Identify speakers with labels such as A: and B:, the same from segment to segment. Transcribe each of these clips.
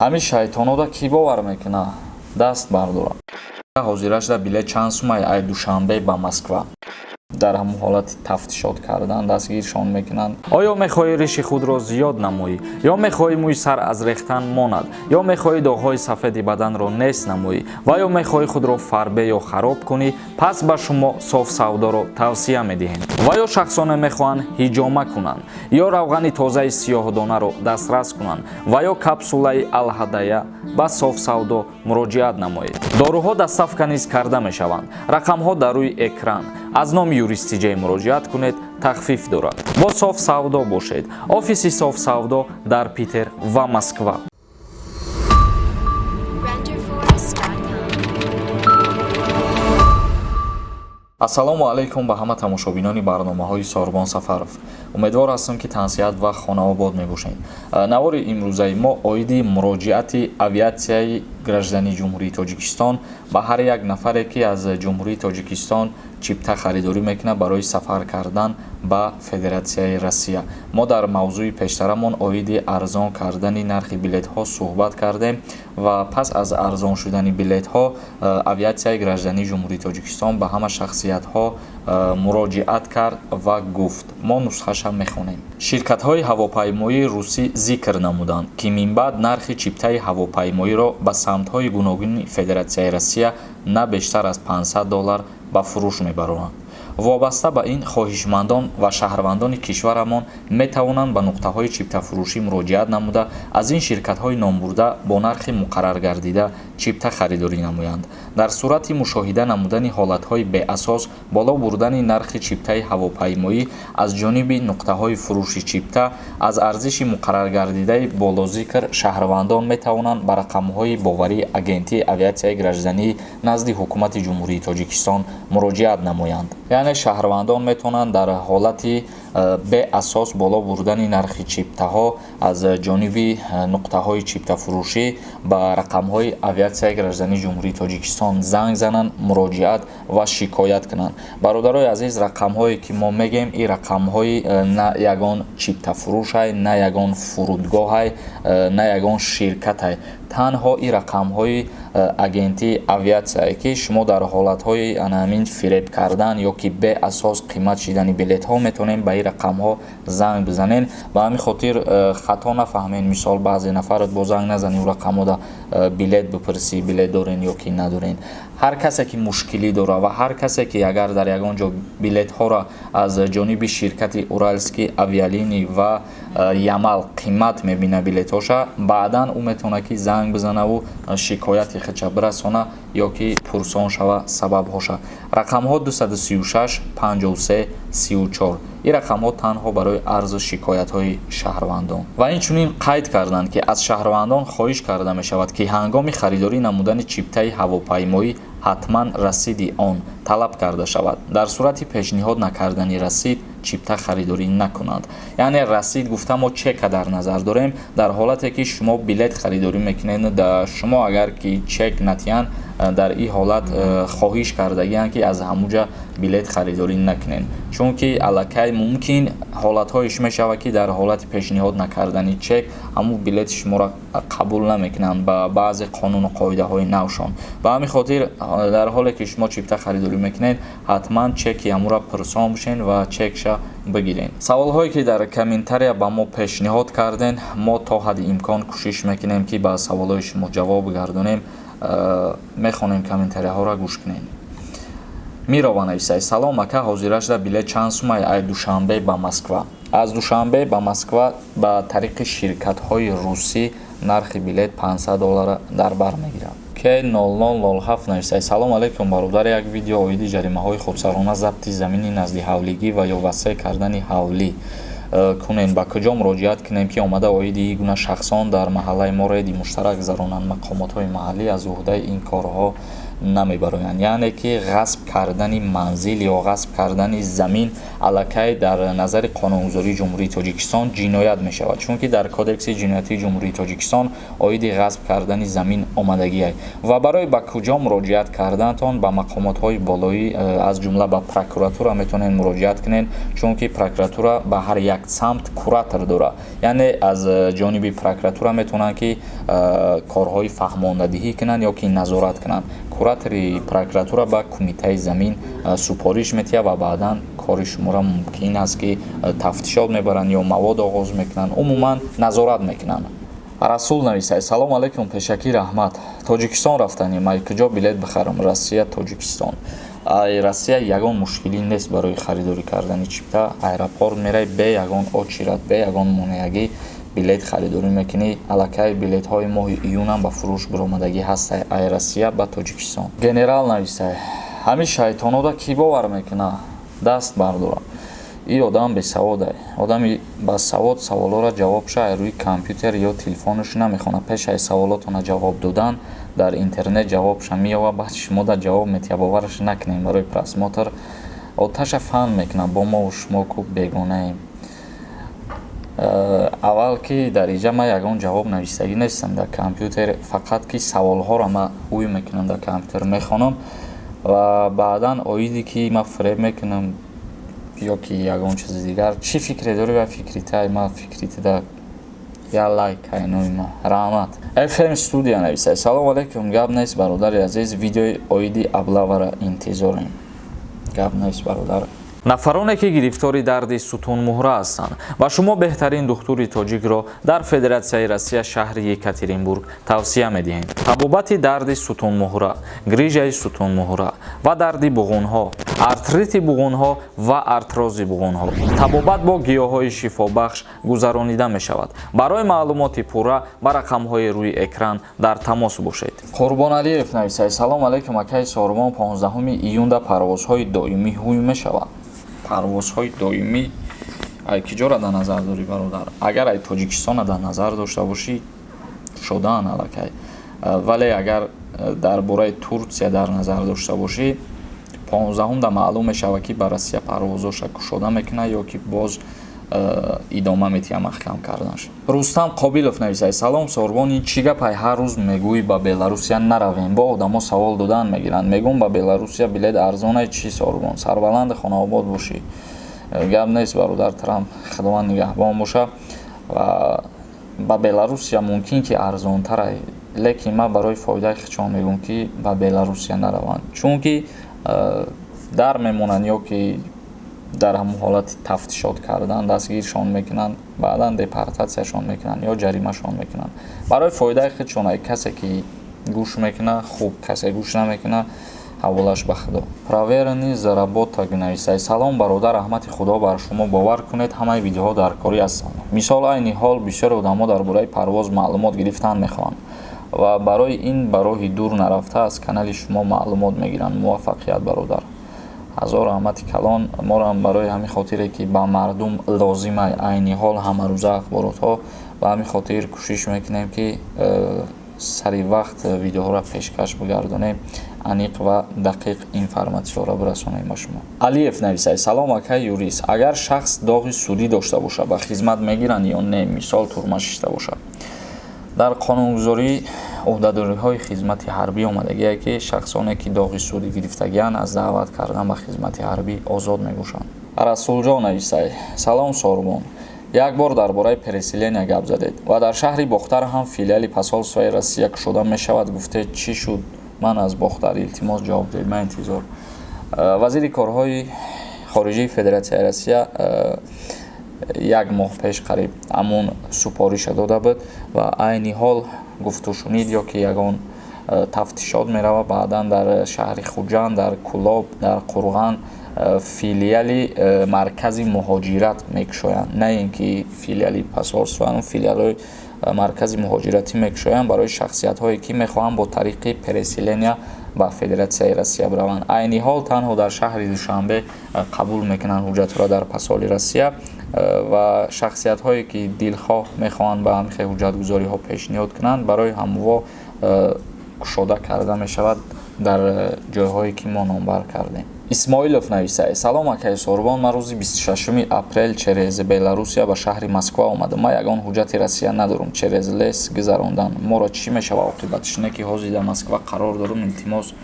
A: Ҳамин шайтонода кӣ бовар мекуна? Даст бардора. Ҳозирашда билет чанд сумай ай Душанбе ба Москва? Дар ҳамон ҳолати тафтишот кардан дастгиршон мекунанд. Оё мехоҳӣ риши худро зиёд намоӣ, ё мехоҳӣ мӯи сар аз рехтан монад, ё мехоҳӣ доғҳои сафеди баданро нест намоӣ ва ё мехоҳӣ худро фарбе ё хароб кунӣ? Пас ба шумо Соф Савдоро тавсия медиҳем. Ва ё шахсоне мехоҳанд ҳиҷома кунанд, ё равғани тозаи сиёҳдонаро дастрас кунанд, ва ё капсулаи Алҳадая, ба Соф Савдо муроҷиат намоед. Доруҳо доставка низ карда мешаванд. Рақамҳо дар рӯи экран. Аз номи Юристиҷей муроҷиат кунед, тахфиф дорад. Бо Соф Савдо бошед. Офиси Соф Савдо дар Питер ва Москва.
B: Renderforest.com.
A: Ассалому алайкум ба ҳама тамошобинони барномаҳои Сорбон Сафаров. Умедвор ҳастам, ки тансиҳат ва хонаобод мебошед. Навори имрӯзаи мо оиди муроҷиати Авиатсияи граждании Ҷумҳурии Тоҷикистон ба ҳар як нафаре, ки аз Ҷумҳурии Тоҷикистон чипта харидорӣ мекунад барои сафар кардан ба Федератсияи Россия. Мо дар мавзӯи пештарамон оиди арзон кардани нархи билетҳо суҳбат кардем ва пас аз арзон шудани билетҳо Авиатсияи граждании Ҷумҳурии Тоҷикистон ба ҳама шахсиятҳо муроҷиат кард ва гуфт. Мо нусхаша мехонем. Ширкатҳои ҳавопаймоии русӣ зикр намуданд, ки минбаъд нархи чиптаи ҳавопаймоиро ба самтҳои гуногуни Федератсияи Россия на бештар аз 500 доллар ба фурӯш мебароранд. Вобаста ба ин, хоҳишмандон ва шаҳрвандони кишварамон метавонанд ба нуқтаҳои чиптафурӯшӣ муроҷиат намуда, аз ин ширкатҳои номбурда бо нархи муқарраргардида чипта харидорӣ намоянд. Дар сурати мушоҳида намудани ҳолатҳои беасос боло бурдани нархи чиптаи ҳавопаймоӣ аз ҷониби нуқтаҳои фурӯши чипта аз арзиши муқарраргардидаи болозикр, шаҳрвандон метавонанд ба рақамҳои боварии Агентии авиатсияи гражданӣ назди Ҳукумати Ҷумҳурии Тоҷикистон муроҷиат намоянд. Яъне шаҳрвандон метавонанд дар ҳолати беасос боло бурдани нархи чиптаҳо аз ҷониби нуқтаҳои чиптафурӯшӣ ба рақамҳои Авиатсияи граждании Ҷумҳурии Тоҷикистон занг зананд, муроҷиат ва шикоят кунанд. Бародарои азиз, рақамҳое ки мо мегӯем, ин рақамҳои на ягон чиптафурӯшай, на ягон фурудгоҳай, на ягон ширкатай, танҳо ин рақамҳои агентии авиатсияе, ки шумо дар ҳолатҳои ана ҳамин фиреб кардан ё ки беасос қимат шидани билетҳо метавонем ба ин рақамҳо занг бизанем. Ба ҳамин хотир хато нафаҳмем. Мисол, баъзе нафарат бо занг назанӣ, рақамҳода билет бипурсӣ, билет дорен ё ки надорен. Ҳар касе ки мушкилӣ дорад ва ҳар касе ки агар дар ягон ҷо билетҳоро аз ҷониби ширкати Уральские авиалинии ва Ямал қимат мебинад билетҳоша, баъдан ӯ метавонад ки занг бизанаву шикояти худша бирасона ё ки пурсон шава сабабҳоша. Рақамҳо 236 53 34. Ин рақамҳо танҳо барои арзу шикоятҳои шаҳрвандон. Ва инчунин қайд карданд, ки аз шаҳрвандон хоҳиш карда мешавад, ки ҳангоми харидорӣ намудани чиптаи ҳавопаймоӣ ҳатман расиди он талаб карда шавад. Дар сурати пешниҳод накардани расид чипта харидорӣ накунанд. Яъне расид гуфта мо чека дар назар дорем. Дар ҳолате ки шумо билет харидорӣ мекунед, шумо агар ки чек натиҳанд, дар ин ҳолат хоҳиш кардагианд, ки аз ҳамуҷа билет харидорӣ накунед, чунки аллакай мумкин ҳолатҳоеш мешавад, ки дар ҳолати пешниҳод накардани чек ҳамун билети шуморо қабул намекунанд ба баъзе қонуну қоидаҳои навшон. Ба ҳамин хотир, дар ҳоле ки шумо чипта харидорӣ мекунед, ҳатман чеки ҳамура пурсон бошед ва чекша бигиред. Саволҳое ки дар комментария ба мо пешниҳод карден, мо то ҳадди имкон кӯшиш мекунем, ки ба саволҳои шумо ҷавоб гардонем. Мехонем комментарияҳоро, гӯш кунед. Мирова нависай: «Салом, ака, ҳозирашда билет чанд сумай ай Душанбе ба Москва?» Аз Душанбе ба Москва ба тариқи ширкатҳои русӣ нархи билет 500 доллара дар бар мегирад. К 0007 нависай: «Салом алейкум, бародар, як видео оиди ҷаримаҳои худсарона забти замини наздиҳавлигӣ ва ё васеъ кардани ҳавлӣ кунем. Ба куҷо муроҷиат кунем, ки омада оиди ин гуна шахсон дар маҳаллаи мо рейди муштарак гузаронанд? Мақомотҳои маҳаллӣ аз уҳдаи ин корҳо Намебароянд, яъне ки ғасб кардани манзил ё ғасб кардани замин аллакай дар назари қонунгузории Ҷумҳурии Тоҷикистон ҷиноят мешавад, чунки дар Кодекси ҷиноятии Ҷумҳурии Тоҷикистон оиди ғасб кардани замин омадагиай. Ва барои ба куҷо муроҷиат кардантон, ба мақомотҳои болоӣ, аз ҷумла ба прокуратура метавонед муроҷиат кунед, чунки прокуратура ба ҳар як самт куратор дорад, яъне аз ҷониби прокуратура метавонанд, ки корҳои фаҳмондадиҳӣ кунанд ё ки назорат кунанд. Куратори прокуратура ба кумитаи замин супориш метиҳад ва баъдан кори шуморо мумкин аст, ки тафтишот мебаранд ё мавод оғоз мекунанд, умуман назорат мекунанд. Расул нависад: «Салом алайкум, пешакӣ раҳмат. Тоҷикистон рафтанем, ай куҷо билет бихарам, Россия, Тоҷикистон?» Ай Россия ягон мушкилӣ нест барои харидорӣ кардани чипта. Аэропорт мерай, бе ягон очередь, бе ягон монеагӣ билет харидорӣ мекунӣ. Аллакай билетҳои моҳи июнам ба фурӯш биромадагӣ ҳастай ай Россия ба Тоҷикистон. Генерал нависай: «Ҳамин шайтонода кӣ бовар мекуна? Даст бардорам. И одам бесаводай. Одами басавод саволҳоро ҷавобша ай рӯи компютер ё телефонаш намехонад. Пеш ай саволотона ҷавоб додан дар интернет ҷавобша меёвад, баъд шумода ҷавоб метиҳад. Бовараш накунем, барои просмотр оташа фан мекунад. Бо мову шумо ку бегонаем». Аввал ки дар иҷа ман ягон ҷавоб нависагӣ нестам дар компютер, фақат ки саволҳоро ман ҳуй мекунам, дар компютер мехонам ва баъдан оиде ки ман фиреб мекунам ё ки ягон чизи дигар, чӣ фикре дорӣ ва фикри тай, ман фикри тида я лайк айнои ма, раҳмат. FM студия нависад: «Салому алайкум, гап нест, бародари азиз, видеои оиди облава ра интизорем». Гап нест, бародар. Нафароне ки гирифтори дарди сутунмуҳра ҳастанд, ба шумо беҳтарин духтури тоҷикро дар Федератсияи Россия, шаҳри Екатеринбург тавсия медиҳем. Табобати дарди сутунмуҳра, грижаи сутунмуҳра ва дарди буғунҳо, артрити буғунҳо ва артрози буғунҳо. Табобат бо гиёҳҳои шифобахш гузаронида мешавад. Барои маълумоти пурра ба рақамҳои рӯи экран дар тамос бошед. Қурбоналиев нависад: «Салом алайкум, акаи Сорбон, 15 июнда парвозҳои доимӣ ҳуй мешаванд?» Парвозҳои доимӣ ай киҷора дар назар дорӣ, бародар? Агар ай Тоҷикистона дар назар дошта бошӣ, шудаан аллакай, вале агар дар бораи Турсия дар назар дошта бошӣ, 15-да маълум мешавад, ки ба Россия парвозоша кушода мекунад ё ки боз идома метиҳад маҳкам карданаш. Рустам Қобилов нависад: «Салом, Сорбон, ин чӣ гапай, ҳар рӯз мегӯӣ ба Беларусия наравем, бо одамо савол додан мегиранд, мегӯм ба Беларусия билет арзонай, чӣ? Сорбон, сарбаланди хонаобод бошӣ». Гап нест, бародар Трамп, Худованд нигаҳбон боша. Ва ба Беларусия мумкин ки арзонтарай, лекин ман барои фоидаи худшон мегӯм, ки ба Беларусия нараванд, чунки дар мемонанд ё ки дар ҳамон ҳолати тафтишот кардан дастгиршон мекунанд, баъдан депортатсияшон мекунанд ё ҷаримашон мекунанд. Барои фоидаи худшон, касе ки гӯш мекунад, хуб, касе гӯш намекунад, ҳаволаш ба Худо. Проверенный заработок нависад: «Салом, бародар, раҳмати Худо бар шумо. Бовар кунед, ҳамаи видеоҳо дар корӣ ҳастанд. Мисол, айни ҳол бисёре одамо дар бораи парвоз маълумот гирифтан мехоҳанд ва барои ин ба роҳи дур нарафта аз канали шумо маълумот мегиранд. Муваффақият, бародар». Ҳазор раҳмати калон. Морам барои ҳамин хотире ки ба мардум лозима айни ҳол ҳамарӯза ахборотҳо, ба ҳамин хотир кӯшиш мекунем, ки сари вақт видеоҳоро пешкаш бигардонем, аниқ ва дақиқ информатсияҳоро бирасонем ба шумо. Алиев нависад: «Салом, акай юрист, агар шахс доғи судӣ дошта бошад, ба хизмат мегиранд ё не? Мисол, турма шишта бошад». Дар қонунгузорӣ, ӯҳдадориҳои хизмати ҳарбӣ омадагие, ки шахсоне ки доғи судӣ гирифтагианд, аз даъват кардан ба хизмати ҳарбӣ озод мебошанд. Расулҷон нависад: «Салом, Сорбон, як бор дар бораи переселения гап задед ва дар шаҳри Бохтар ҳам филиали посольствои Россия кушода мешавад гуфтед. Чӣ шуд? Ман аз Бохтар, илтимос, ҷавоб диҳед, ман интизор». Вазири корҳои хориҷии Федератсияи Россия як моҳ пеш қариб ҳамун супориша дода буд ва айни ҳол гуфтушунид ё ки ягон тафтишот меравад. Баъдан дар шаҳри Хуҷанд, дар Кӯлоб, дар Қурған филиали маркази муҳоҷират мекушоянд, на ин ки филиали посольство, филиалҳои маркази муҳоҷиратӣ мекушоянд барои шахсиятҳое ки мехоҳанд бо тариқи переселения ба Федератсияи Россия бираванд. Айни ҳол танҳо дар шаҳри Душанбе қабул мекунанд ҳуҷҷатҳоро дар посоли Россия ва шахсиятҳое ки дилхоҳ мехоҳанд ба ҳамин хел ҳуҷҷатгузориҳо пешниҳод кунанд, барои ҳамво. Кушода карда мешавад дар ҷойҳое, ки мо номбар кардем. Исмоилов нависае: «Салом, акаи Сорбон, ман рӯзи 26 апрел через Беларусия ба шаҳри Москва омадам. Ман ягон ҳуҷҷати Россия надорам. Через лес гузарондан моро чӣ мешава оқибатиш? Не ки ҳозир дар Москва қарор дорам. Илтимос,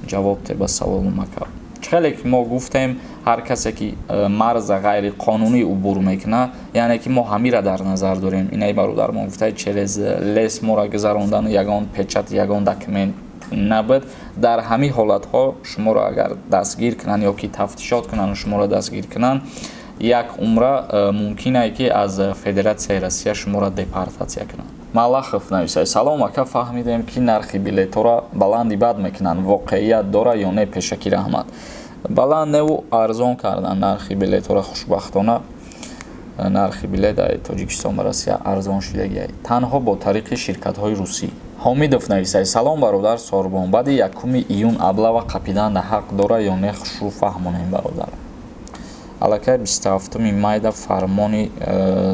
A: ҷавоб те ба саволум, ака». Хеле ки мо гуфтем, ҳар касе ки марза ғайриқонунӣ убур мекунад, яъне ки мо ҳамира дар назар дорем. Инаи бародар мо гуфта, через лес моро гузарондану ягон печать, ягон документ набуд. Дар ҳамин ҳолатҳо шуморо агар дастгир кунанд ё ки тафтишот кунанду шуморо дастгир кунанд, як умра мумкин ае, ки аз Федератсияи Россия шуморо депортатсия кунанд. Малахов нависад: «Салом, ака, фаҳмидем, ки нархи билетҳоро баланди бад мекунанд. Воқеият дора ё не? Пешакӣ раҳмат». Баланд неву, арзон кардан нархи билетҳоро. Хушбахтона, нархи билет дар Тоҷикистон ба Россия арзон шудагиай, танҳо бо тариқи ширкатҳои русӣ. Ҳомидов нависад: «Салом, бародар Сорбон, баъди 1 июн облава қапиданда ҳақ дора ё не? Хушрӯ фаҳмонем, бародар». Аллакай 27 майда фармони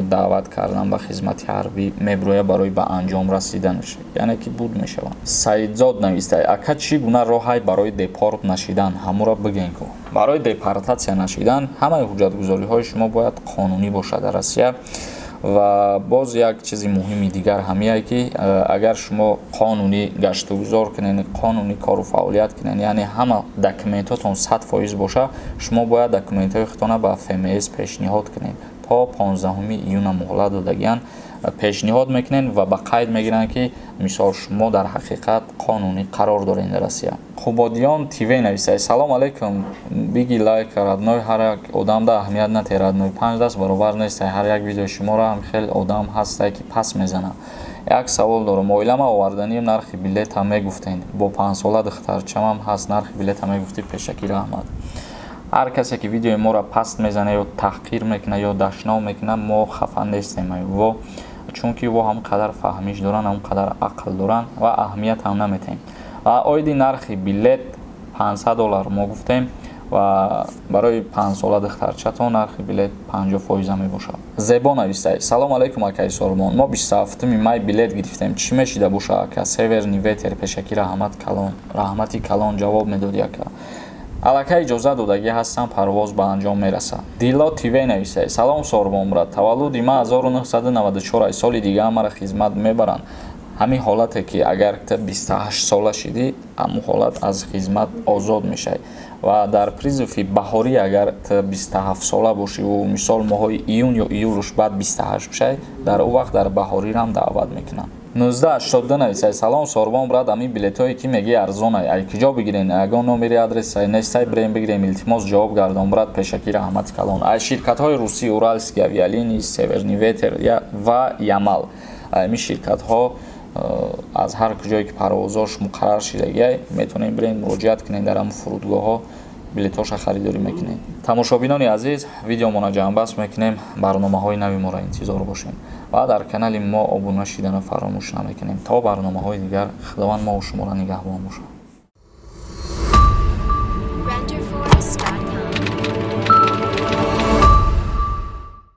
A: даъват кардан ба хизмати ҳарбӣ мебирояд барои ба анҷом расиданаш, яъне ки буд мешавад. Саидзод навистад: «Ака, чӣ гуна роҳай барои депорт нашидан? Ҳамуро бигӯен ку». Барои депортатсия нашидан ҳамаи ҳуҷҷатгузориҳои шумо бояд қонунӣ бошад дар Россия. Ва боз як чизи муҳими дигар ҳамие, ки агар шумо қонунӣ гаштугузор кунед, қонунӣ кору фаъолият кунед, яъне ҳама документотон 100% боша, шумо бояд документҳои худтона ба ФМС пешниҳод кунед. То 15 июна муҳлат додагиянд. Пешниҳод мекунед ва ба қайд мегиранд, ки мисол шумо дар ҳақиқат қонунӣ қарор доред дар Россия. Қубодиён ТВ нависад: «Салом алейкум, биги лайк, родной, ҳар як одамда аҳамият натиҳ, родной, панҷ даст баробар нестай. Ҳар як видеои шуморо ҳам хел одам ҳастай, ки пас мезанад. Як савол дорам: оилама оварданием, нархи билета мегуфтен. Бо 5-сола духтарчамам ҳаст, нархи билета мегуфтӣ. Пешакӣ раҳмат». Ҳар касе ки видеои моро паст мезанад ё таҳқир мекунад ё дашнов мекунад, мо хафа нестем во, чунки во ҳам қадар фаҳмиш доранд, ҳам қадар ақл доранд ва аҳамият ҳам наметаҳем. Ва оиди нархи билет 500 доллар мо гуфтем ва барои 5-сола духтарчатон нархи билет 50 фоиза мебошад. Зебо навистай: «Салом алейкум, акаи Сормон, мо 27 май билет гирифтем, чӣ мешида боша, ака? Северный ветер, пешакӣ раҳмат калон». Раҳмати калон, ҷавоб медоди, ака. Аллакай иҷозат додагӣ ҳастам, парвоз ба анҷом мерасад. Дило ТВ нависай: «Салом, Сорбон брат, таваллуди ман 1994, соли дига маро хизмат мебаранд. Ҳамин ҳолате ки агар ту 28 сола шидӣ, ҳамун ҳолат аз хизмат озод мешавӣ ва дар призыв и баҳорӣ агар ту 27 сола бошиву мисол моҳои июн ё июлуш баъд 28 бошай, дар он вақт дар баҳорирам даъват мекунанд». 1982 нависай: «Салом, Сорбон брат, ҳамин билетҳое ки мегӣ арзонай, ай куҷо бигирен? Ягон номери адресай нестай, бирем бигирем. Илтимос, ҷавоб гардон, брат, пешакӣ раҳмати калон». Ай ширкатҳои русӣ: Уральские авиалинии, Северный ветер ва Ямал. Ҳамин ширкатҳо аз ҳар куҷое ки парвозош муқаррар шидагиай, метавонед бирен муроҷиат кунед, дар ҳамн фурудгоҳҳо билетҳоша харидорӣ мекунед. Тамошобинони азиз, видеомона ҷамъбаст мекунем. Барномаҳои нави моро интизор бошем ва дар канали мо обуна шидана фаромӯш намекунем. То барномаҳои дигар, Худованд мову шуморо нигаҳбон бошад.